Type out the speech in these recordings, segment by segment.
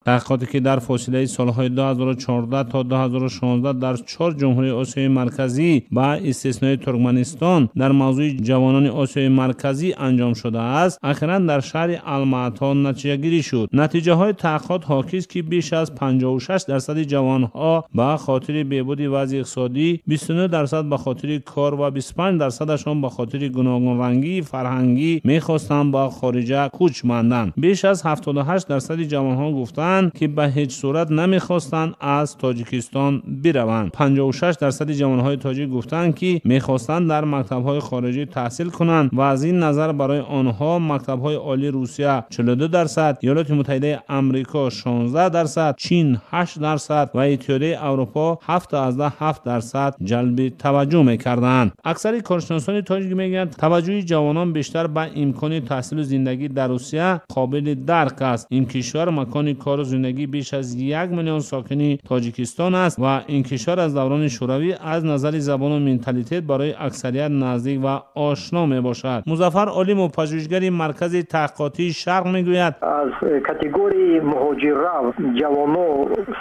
Таҳқиқоте ки дар фосилаи солҳои 2014 то 2016 дар 4 ҷумҳурии Осиёи Марказӣ ба истиснои Туркманистон дар мавзӯи ҷавонони Осиёи Марказӣ анҷом шудааст, ахиран дар шаҳри Алмато натиҷагирӣ шуд. Натиҷаҳои таҳқиқот ҳокист, ки беш аз 56% ҷавонҳо ба хотири беҳбуди вазъи иқтисодӣ, 29% ба хотири кор ва 25%-ашон ба хотири гуногунрангии фарҳангӣ мехостанд ба хориҷа кӯч банданд. Беш аз 78% ҷавонҳо гуфтанд, ки ба ҳеҷ сурат намехостанд аз Тоҷикистон бираванд. 56% ҷавонҳои тоҷик гуфтанд, ки мехостанд дар мактабҳои хориҷӣ таҳсил кунанд ва аз ин назар барои онҳо мактабҳои олии Русия 42%, Иёлоти Муттаҳидаи Амрико 16%, Чин 8% ва Иттиҳодияи Аврупо 7,7% ҷалби таваҷҷӯҳ мекарданд. Аксари коршиносони тоҷик мегӯянд, таваҷҷӯҳи ҷавонон бештар ба имкони таҳсилу зиндагӣ дар Русия қобили дарк аст. Ин кишвар макони кору зиндагии беш аз 1 миллион сокини Тоҷикистон аст ва ин кишвар аз даврони Шӯравӣ аз назари забону менталитет барои аксарият наздик ва ошно мебошад. Музаффар Олимов, пажӯҳишгари Маркази таҳқиқотии Шарқ, мегӯяд: аз категорияи муҳоҷиррав ҷавоно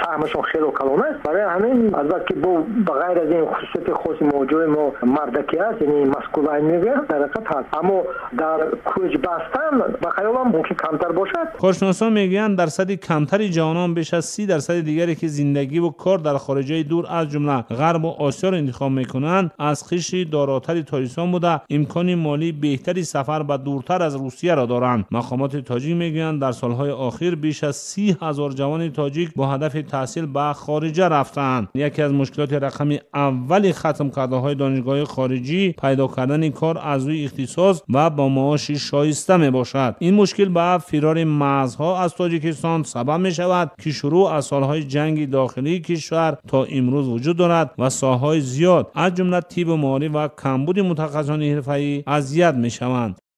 саҳмашон хело калон аст. Барои ҳамин, албатта, ки бо ба ғайр аз ин хусусияти хоси муҳоҷирои мо мардакӣ аст, яъне masculine мегӯянд, дар ҳақиқат ҳаст, аммо дар кӯч бастан ба хаёлам мумкин камтар бошад. Коршиносон мегӯянд, дарсади камтари ҷавонон беш аз 30% дигаре, ки зиндагиву кор дар хориҷаи дур, аз ҷумла Ғарбу Осиёро интихоб мекунанд, аз қишри доротари Тоҷикистон буда, имкони молии беҳтари сафар ба дуртар аз Русияро доранд. Мақомоти тоҷик мегӯянд, дар солҳои охир беш аз 30 000 ҷавони тоҷик бо ҳадафи таҳсил ба хориҷа рафтаанд. Яке аз мушкилоти рақами аввали хатмкардаҳои донишгоҳҳои хориҷӣ пайдо кардани кор аз рӯи ихтисос ва бо маоши шоиста мебошад. Ин мушкил ба фирори мағзҳо аз Тоҷикистон сабаб мешавад, ки шурӯъ аз солҳои ҷанги дохилии кишвар то имрӯз вуҷуд дорад ва соҳаҳои зиёд, аз ҷумла тибу маориф ва камбуди мутахассисони ҳирфаӣ азият мешаванд.